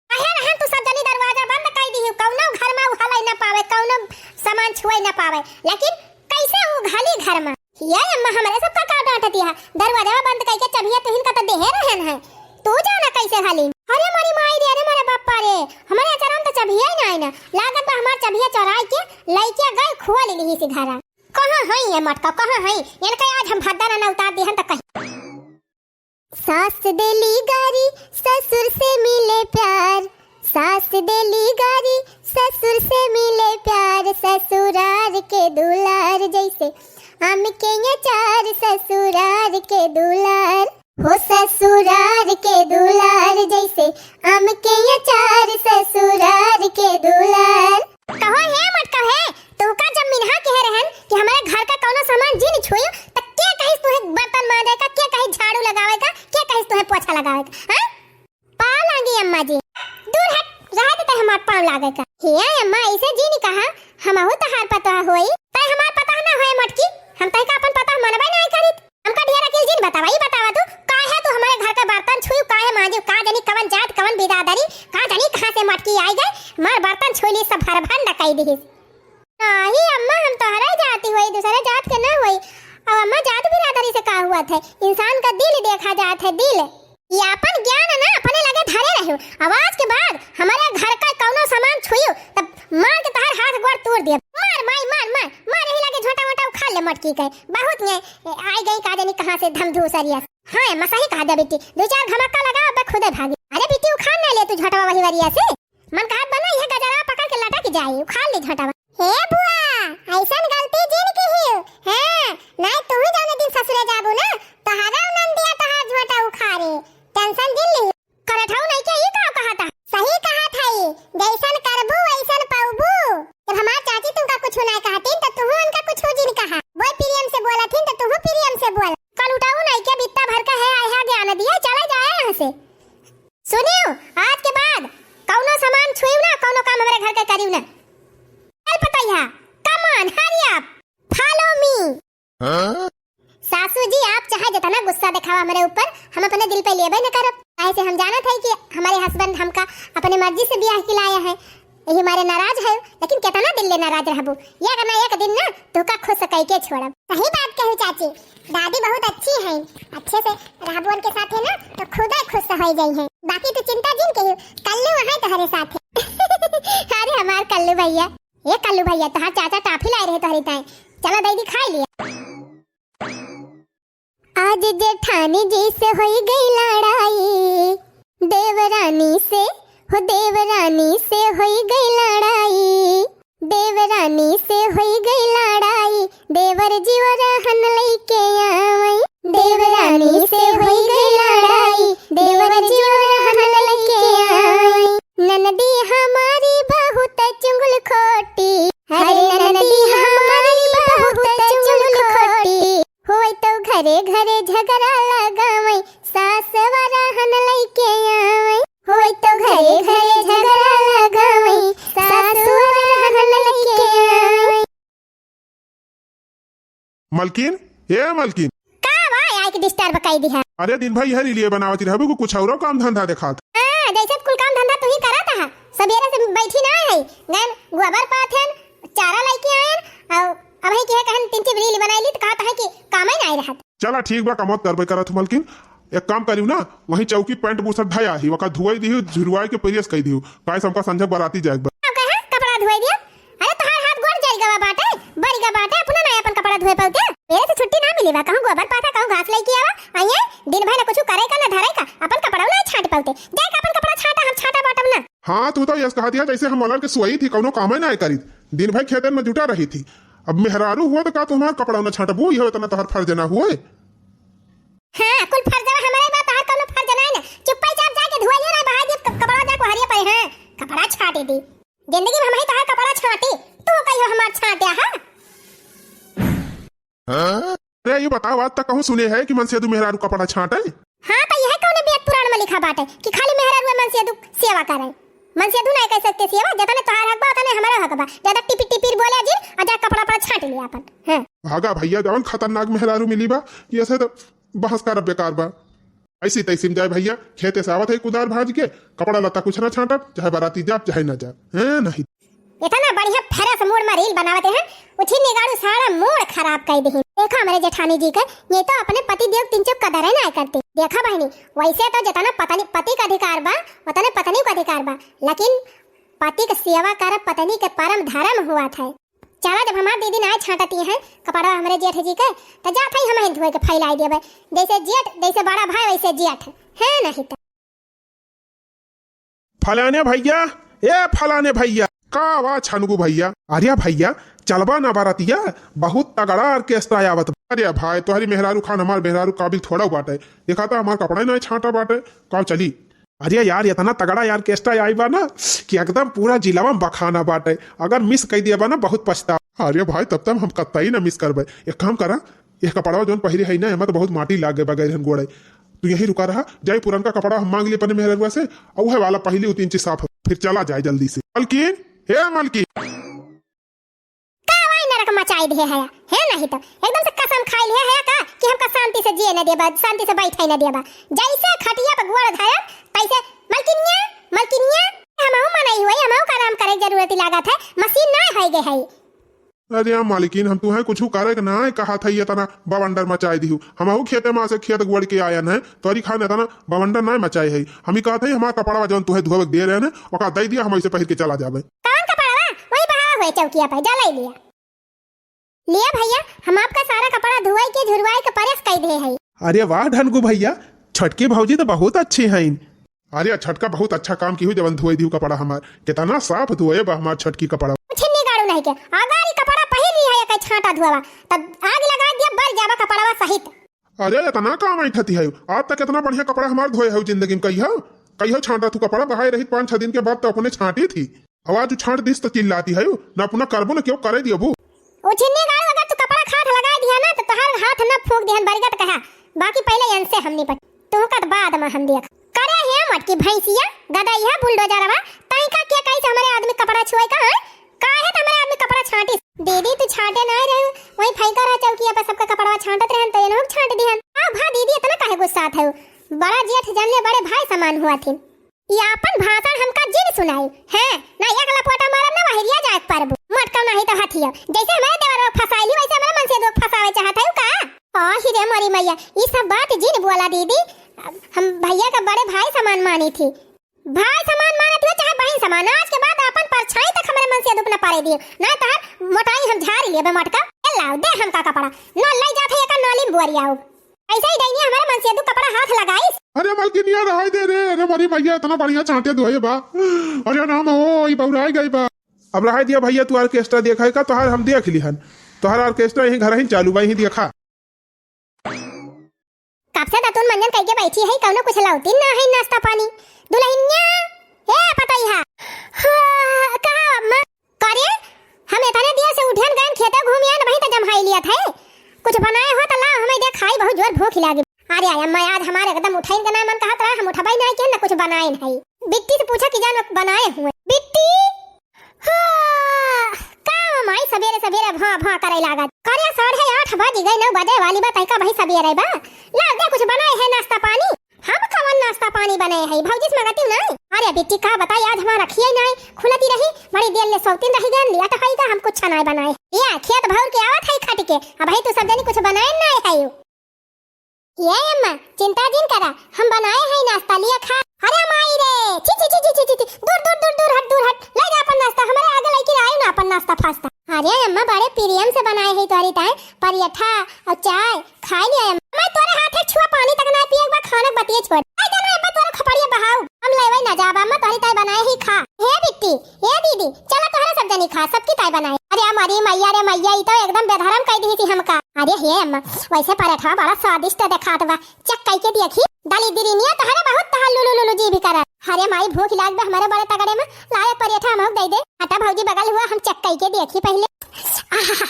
काहे रहन तू सब जनी दरवाजा बंद कई दिही, कौनो घर मा उ हलई ना पावे, कौनो सामान छुए ना पावे, लेकिन कैसे उ घाली घर मा? ये अम्मा हमरे सब का, का डांट दिया, दरवाजा बंद कई के चबिया तुहिन का तो देहे रहन है, तू जाना कैसे घाली। अरे मोरी माई रे, अरे मोरे बप्पा रे, हमरे अचरम तो चबिया ही ना है ना, लागत बा हमार चबिया चोराई के लइके गए खोल लिही से घरा। कहाँ हई ये मटका, कहाँ हई? इनका आज हम भद्दा ना उतार दिहन त कहीं। सास देली गारी, ससुर से मिले प्यार। सास देली गारी, ससुर से मिले प्यार। ससुरार के दुलार जैसे आम के अचार। ससुरार के दुलार। हो ससुरार के दुलार जैसे आम के अचार, ससुरार के दुलार। कहो हे मटका हे, तोहका जब मिनहा कहे रहन कि हमरे घर का कौनो सामान जिन छुइयो, त के कहिस तुहे बर्तन मांजे का, के कहिस झाड़ू लगावे का, के कहिस तुहे पोछा लगावे का, हैं? पाँव लागी अम्मा जी। दूर हट, रहे दे, तै हमार पाँव लागे का। हे अम्मा, ऐसे जिन कहा, हमहू तहार पतोह होई। तै हमार पतोह ना होए मोटकी, हम तै का अपन पतोह मनबे नाहीं करित। हमका ढेर अकिल जिन बतावा, ई बतावा तू, काहे तू हमरे घर के बर्तन छुई, काहे मांजी, का जानी कवन जात, कवन बिरादरी, का जानी कहाँ से मोटकी आई गई, हमार बर्तन छुई ली, सब भरभंड कई दिहिस। नाही अम्मा, हम तोहरे जाति होई, दूसरे जात के ना होई। अब अम्मा, जात बिरादरी से का हुआ थे, इंसान का दिल देखा जात है, दिल। ये आपन ज्ञान ना अपने लगे धरे रहो। अब आज के बाद हमरे घर का कौनो सामान छुइयो, तब मार के तोहार हाथ गोड़ तोड़ दिया। मार माई, मार, मार, मार, यही लगे झोटा वोटा उखाड़ ले मोटकी के। बहुत ने आई गई का जानी कहाँ से धमधू सरिया। हाँ अम्मा, सही कहा दे बिट्टी, दो चार धमाका लगा, अब खुदे भागी। अरे बिट्टी, उखाड़ ना ले तू झोटवा वही वरिया से। मन कहत बा ना, यह गजरा पकड़ के लटक जाई, उखाड़ ली झोटवा। हे बुआ, ऐसन गलती जिन किहियो। हाँ, नाहीं तू ही जौने दिन ससुरे जाबू ना, तोहरा नंदिया तोहार झोटा उखाड़े। टेंशन जिन लिही। करत हऊ नहीं के, ई का कहत ह? सही कहत हई, जैसन करबू वैसन पौबू। जब हमार चाची तुमका कुछ ना कहतीन तो तुहू उनका कुछ जिन कहा। वो प्रेम से बोलत हिन तो तुहू प्रेम से बोल। कल उठाऊ नहीं के, बित्ता भर का है, आया ज्ञान दिया, चला जाए यहाँ से। सुनियो, आज के बाद कौनो सामान छुइयो ना, कौनो काम हमरे घर के करियो ना। चल पतैया, come on, hurry up, follow me। हाँ? सासू जी, आप चाहे जितना गुस्सा दिखावा हमरे ऊपर, हम अपने दिल पे लेबे न करब। काहे से हम जानत है कि हमरे husband हमका अपने मर्जी से ब्याह के लाया है, यही मारे नाराज है, लेकिन कितना दिन ले नाराज रहबू, एक ना एक दिन ना तोका खुश कई के छोड़ब। सही बात कहू चाची, दादी बहुत अच्छी हैं, अच्छे से रहबू उनके साथे ना तो खुदे खुश हो जाई हैं। बाकी तू चिंता जिन कहियो, कल्लू है तोहरे साथे। अरे हमार कल्लू भैया, ए कल्लू भैया, तोहार चाचा टाफी लाए रहे तोहरे ताए, चला दीदी खाई लिया। आज जेठानी जी से होई गई लड़ाई, देवरानी से, हो देवरानी से होई गई लड़ाई, देवरानी से होई गई लड़ाई, देवर जीव रहन लइके आवई। देवरानी से होई गई लड़ाई, देवर जीव रहन लइके आवई। ननदी हमारी बहुत चुंगल खोटी, अरे ननदी हमारी बहुत चुंगल खोटी। होई तो घरे घरे झगड़ा लगावई, सास वाला हन लइके आवई। होई तो घरे घरे झगड़ा लगावई, सास वाला हन लइके आवई। मलकिन, ए मलकिन। का बा, आइके disturb कई दिहा। अरे दिन भर यह रीलिये बनावत रहबू कि कुछ औरो काम धंधा देखात? हाँ, जैसे कुल काम धंधा तू ही करत हा। सबेरे से बैठी ना है, गन गोबर पाथेन, चारा लइके आएन, अउ अबही के कहन तीन चीज reel बनाई ली त कहत है कि कामे नाई रहत। चला ठीक बा, कमौत करबे करत हूँ मलकिन। एक काम करियो ना, वही चौकी pant बुशर्ट धया ही, वका धुआई दिहु, झुरवाई के press कई दिहु, काहे से हमका संझक बराती जाए के बा। का कहे? कपड़ा धुआई दिया? अरे तोहार हाथ गोड़ जल गवा बाटे, बरी गा बाटे, अपना ना अपन कपड़ा धोए पाउते। मेरे से छुट्टी ना मिली बा, कहूँ गोबर पाथा, कहूँ घास लइके आवा, आइए दिन भर ना कुछ करे का ना धरे का, अपन कपड़ा ना छाट पाउते। जाए का अपन कपड़ा छाटा, हम छाटा बाटम ना। हाँ, तू तो यस कहा दिया जैसे हम मलर के सुआई थी, कौनो कामे ना करी थी, दिन भर खेतन में जुटा रही थी। अब मेहरारू हुआ तो का तुम्हार कपड़ा ना छाटबू, यह इतना तोहर फर्ज ना हुए। हाँ, कुल फर्जवा हमारे बा, तोहर कौनो फर्ज ना है ना। चुप्पे चाप जाके धुआइए ना, बहाई दिए क-, कपड़ा जाके हरिए पड़े, हाँ, कपड़ा छाटे दी। जिंदगी में हम ही तोहार कपड़ा छाटी, तू कहियो हमार छाट्या है? हाँ? अरे, ये बताओ, आज तक कहूँ सुने है कि मनसेदू मेहरारू कपड़ा छाटे? हाँ, तो यह कौने वेद पुराण में लिखा बाटे कि खाली मेहरारू मनसेदू सेवा करे? मनसेदू नहीं कर सकते सेवा, जतने तोहार हक बा, उतने हमारा हक बा। ज्यादा टिपिर टिपिर बोले जिन, और जा कपड़ा पड़ा छाट ले आपन। हाँ। भागा भैया, जवन खतरनाक मेहरारू मिली बा, ये से तो बहस कर बेकार बा। ऐसी तैसी में जाए भैया, खेते से आवत है कुदार भाज के, कपड़ा लत्ता कुछ ना छाटब, चाहे बाराती जाब, चाहे ना जाब, हैं नहीं। इतना बढ़िया fresh mood में reel बनावत हैं, उठी निगाड़ू सारा mood खराब कर दही। देखा हमरे जेठानी जी के, ये तो अपने पति देव तीन चुप कदर है ना करते। देखा बहनी, वैसे तो जितना पत्नी, पति का अधिकार बा, उतने पत्नी का अधिकार बा, लेकिन पति के सेवा करब पत्नी के परम धर्म हुआ था। चला, जब हमार दीदी नाय छाटती हैं कपड़वा हमरे जेठ जी के, त जात हई हमहीं धोए के फैलाई देबे। जैसे जेठ, जैसे बड़ा भाई वैसे जेठ, है नहीं त। फलाने भैया, ए फलाने भैया। का बा छनगू भैया? अरे भैया, चलबा ना बारातिया, बहुत तगड़ा orchestra आवत बा। अरे भाई, तोहरी मेहरारू खान हमार मेहरारू काबिल थोड़ा बाटे। देखा त हमार कपड़ा ही नाय छाटा बाटे, का चली? अरे यार, इतना तगड़ा orchestra आई बा ना कि एकदम पूरा जिलावा में बखाना बाटे। अगर miss कर दिया बा ना, बहुत पछतावा। अरे भाई, तब तक हम कतई ना miss करबे। एक काम करा, यह कपड़वा जौन पहिरे है ना, एमा तो बहुत माटी लाग गए बा, गैरहन गोड़े। तू यहीं रुका रहा, जाई पुरनका कपड़ा हम मांग लिए अपने मेहररुआ से, और वह वाला पहली उतनी इंची साफ हो, फिर चला जाए जल्दी से। मलकिन, हे मलकिन। का वाई नरक मचाई दिहे है, है नहीं तो एकदम से कसम खाई लिहे है का कि हमका शांति से जिए न देबा, शांति से बैठे न देबा। जैसे खटिया पे गोड़ धरब, तैसे, "मलकिनिया, मलकिनिया, हमहू मनई हुए, हमहू का आराम करे के जरूरत लागत है, मशीन ना होई गए है।" अरे मालकिन, हम तुहें कुछ करे के ना कहा था, ये तना बवंडर मचाई दिहू। हमहू खेते में से खेत गोड़ के आयन है, तोरी खान इतना बवंडर ना मचाए है। हम ही कहा था, हमारा कपड़ा जौन तुहे धोवे के दे रहे हैं, ओका दे दिया, हम ऐसे पहिर के चला जाबे। कौन कपड़वा? वही बहावा हुए चौकिया पे, जा ले लिया। लिया भैया, हम आपका सारा कपड़ा धुआई के, झुरवाई के press कर दे है। अरे वाह ढनगू भैया, छटकी भौजी तो बहुत अच्छी हैं। अरे छटका बहुत अच्छा काम की हुई, जवन धोए दिहू कपड़ा हमार, कितना साफ धोए बा हमार छटकी कपड़ा। छिन्नी गाड़ू नहीं के, अगर ई कपड़ा पहिर ली है, एक छांटा धोवा, तब आग लगा दिया, बर जाबा कपड़वा सहित। अरे, इतना काम ऐठती है? आज तक इतना बढ़िया कपड़ा हमार धोए है जिंदगी में कहियो? कहियो छांटा तू कपड़ा बहाए रही पाँच छह दिन के बाद तो अपने छांटी थी। अब आज छांट दिस तो चिल्लाती है, ना अपना करबो ना क्यों करे दियो वो। ओ छिन्नी गाड़ू, अगर तू कपड़ा खाट लगा दिया ना तो तोहार हाथ ना फूंक दिहन बरगद कहा, बाकी पहले इनसे हमनी पर, तू कत बाद में हम देख। करे है मोटकी भैंसिया, गदई है बुलडोजरवा, तैका के कैसे हमारे आदमी कपड़ा छुए का है? काहे त हमारे आदमी कपड़ा छांटी? दीदी, तू छांटे ना रहे, वहीं फेंका रहा चौकिया पे, सबका कपड़वा छांटत रहन, तो इन्हों छांट दिहन। आ भा दीदी, इतना काहे गुस्सात है? बड़ा जेठ जान ले, बड़े भाई समान हुआ थी। ये आपन भाषण हमका जिन सुनाई, हैं? ना एक लपोटा मारब ना वहरिया जाए परबू। मटका नहीं तो हथिया। जैसे हमारे देवर लोग फंसाइली, वैसे हमारे मनसेदू फंसावे चाहत है का? आ ही रे मोरी मैया, ये सब बात जिन बोला दीदी। हम भैया का बड़े भाई समान मानी थी। भाई समान मानत हो चाहे बहिन समान, आज के बाद आपन परछाई तक हमरे मनसेदू पे न पारे दियो, ना तहार मोटाई हम झारी लेबे मटका। ए लाओ, दे हमका कपड़ा, न ले जात है एकर नाली में बोरियाओ। ऐसे ही डैनिया हमरे मनसेदू कपड़ा हाथ लगाइस। अरे मलकिनिया, रहाई दे रे, अरे मोरी मैया, इतना बढ़िया छांटे धोए बा। अरे राम हो, ई बौराई गई बा। अब रहाई दिया भैया, तू orchestra देखा है का? तोहार हम देख लिहन, तोहार orchestra यहीं घर ही चालू बा, यहीं देखा। कब से दतुन मंजन कइके बैठी है, कौनो कुछ लौटिन ना है नाश्ता पानी। दुल्हनिया, ए पतैहा। हाँ, का अम्मा? करे, हम इतने देर से उठेन गएन खेते घूम आएन, वहीं तो जम्हाई लिया था। कुछ बनाए हो तो लाओ, हमें दे खाई, बहुत जोर भूख लागी। अरे अम्मा, आज हमारे एकदम उठैन के ना मन कहत रहा, हम उठबाई ना किहन, ना कुछ बनाएन है। बिट्टी से पूछा कि जान बनाए हुए। बिट्टी, हाँ, का माई सबेरे सबेरे भौं भौं करे लागत? करे साढ़े आठ बज गए, नौ बजे वाली बा, तैका भाई सबेरे बा। लाओ दे कुछ बनाए है नाश्ता पानी। हम कवन नाश्ता पानी बनाए है? भौजी से मंगती नहीं। अरे बिट्टी का बताई, आज हमारा खिए नहीं खुलती रही, बड़ी देर ले सोतीन रही गए, लिया तो है का हम कुछ नहीं बनाए। या खेत भौर के आवत है खट के, अब है तू सब जनी कुछ बनाए नहीं है। ये अम्मा, चिंता जिन करा, हम बनाए हैं नाश्ता, लिया खा। अरे माई रे, छी, छी, छी, दूर, दूर, दूर, दूर हट, दूर हट, ले जा अपन नाश्ता, हमारे आगे लेके आए ना अपन नाश्ता फास्ता। अरे अम्मा, बड़े प्रेम से बनाए हैं तोहरी ताए, पराठा और चाय, खाए लिया अम्मा। मैं तोरे हाथ एक छुआ पानी तक ना पिए, एक बार खाना बतिए छोड़। आई चल रे अम्मा, तोरे खपड़िया बहाऊ, हम लेवे ना जाब अम्मा, तोहरी ताए बनाए ही खा। हे बिट्टी, ए दीदी, चला तोहरा सब जनी खा, सबकी ताई बनाए। अरे हमारी मैया रे मैया, ई तो एकदम बेधर्म कह दी थी हमका। अरे हे अम्मा, वैसे पराठा बड़ा स्वादिष्ट देखात बा, check कई के देखी। दलिद्रिनिया तोहरे बहुत तहार लुलु लुलु जी भी करत। अरे माई, भूख लाग बा हमरे बड़े तगड़े में, ला एक परेठा हमहू के दे दे। हटा भौजी, बगल हुआ, हम check कइके देखी पहिले। आहा,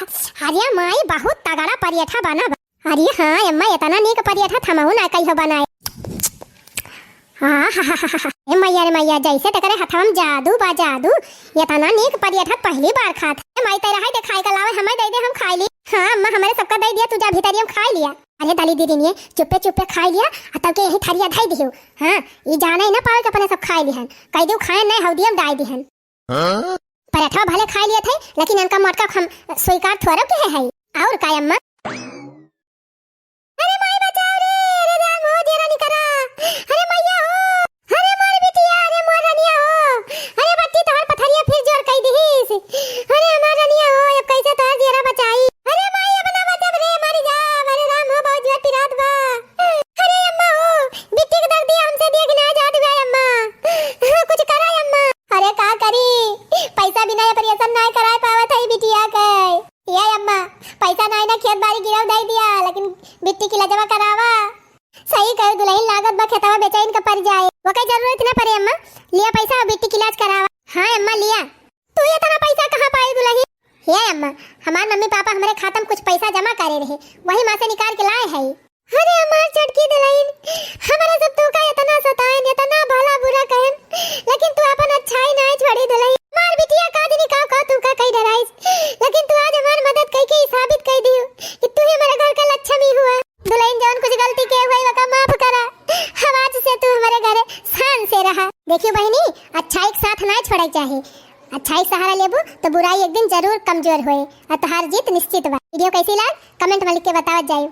अरे माई, बहुत तगड़ा परेठा बना बा। अरे हाँ अम्मा, इतना नीक परेठा त हमहू ना कहियो बनाए। आहा, ए मैया रे मैया, जैसे तेकरे हथवा में जादू बा जादू, इतना नीक परेठा पहली बार खात। ए माई, तेरा है देखाई का लावे, हमें दे दे, हम खाई ली। हाँ अम्मा, हमरे सबका दे दिया, तू जा भीतरी हम खाई लिया। अरे दली दीदी ने चुप्पे चुप्पे खाई लिया, आ तब के यही थरिया धई दियो। हाँ, ई जाने ही ना पावे कि अपने सब खाई लिहन, कह दियो खाए नहीं हौदियम डाई दिहन। हाँ? पराठा भले खाई लिया थे, लेकिन इनका मोटका हम स्वीकार थोड़ो के है, है। और का अम्मा? अरे माई बचाओ रे, अरे राम हो, जेरा निकरा। अरे मैया हो, अरे मोर बिटिया, अरे मोर रनिया हो। अरे बट्टी तोहर पथरिया फिर जोर कई दिहिस। अरे हमार रनिया हो, अब कैसे तोहर जेरा बचाई? अरे माई अब ना बचब रे, मर जाब। अरे राम हो, बहुत जोर पिरात बा। अरे अम्मा हो, बिट्टी के दर्दिया हमसे देख ना जात बा अम्मा। कुछ करा अम्मा। अरे का करी, पैसा बिना operation ना कराए पावत है बिटिया के। ए अम्मा, पैसा नाई ना खेत बारी गिरव दे दिया, लेकिन बिट्टी की लजवा करावा। सही कहे दुलहिन, लागत बा खेतवा बेचैन का पड़ जाए। ओके जरूरत ना पड़े अम्मा, लिया पैसा और बिट्टी की इलाज करावा। हाँ अम्मा लिया। तू इतना पैसा कहाँ पाई दुलहिन? ए अम्मा, हमार मम्मी पापा हमरे खाता में कुछ पैसा जमा करे रहे, वही माँ से निकाल के लाए है। अरे हमार छोटकी दुलहिन, हमरा सब तोका इतना सताएन, इतना भला बुरा कहन, लेकिन तू अपन अच्छाई नाय छोड़ी दुलहिन। हमार बिटिया का जनी का का तोका कई डराइस, लेकिन तू आज हमार मदद कई के ई साबित कई दियो कि तू ही हमारे घर का लक्ष्मी हुआ। दुलहिन जौन कुछ गलती के हुई वका माफ करा, अब आज से तू हमारे घरे शान से रहा। देखियो बहिनी, अच्छाई के साथ नाय छोड़े के चाही, अच्छाई के सहारा लेबू तो बुराई एक दिन जरूर कमजोर होए और तोहार जीत निश्चित बा। Video कैसी लाग comment में लिख के बतावत जाइयो।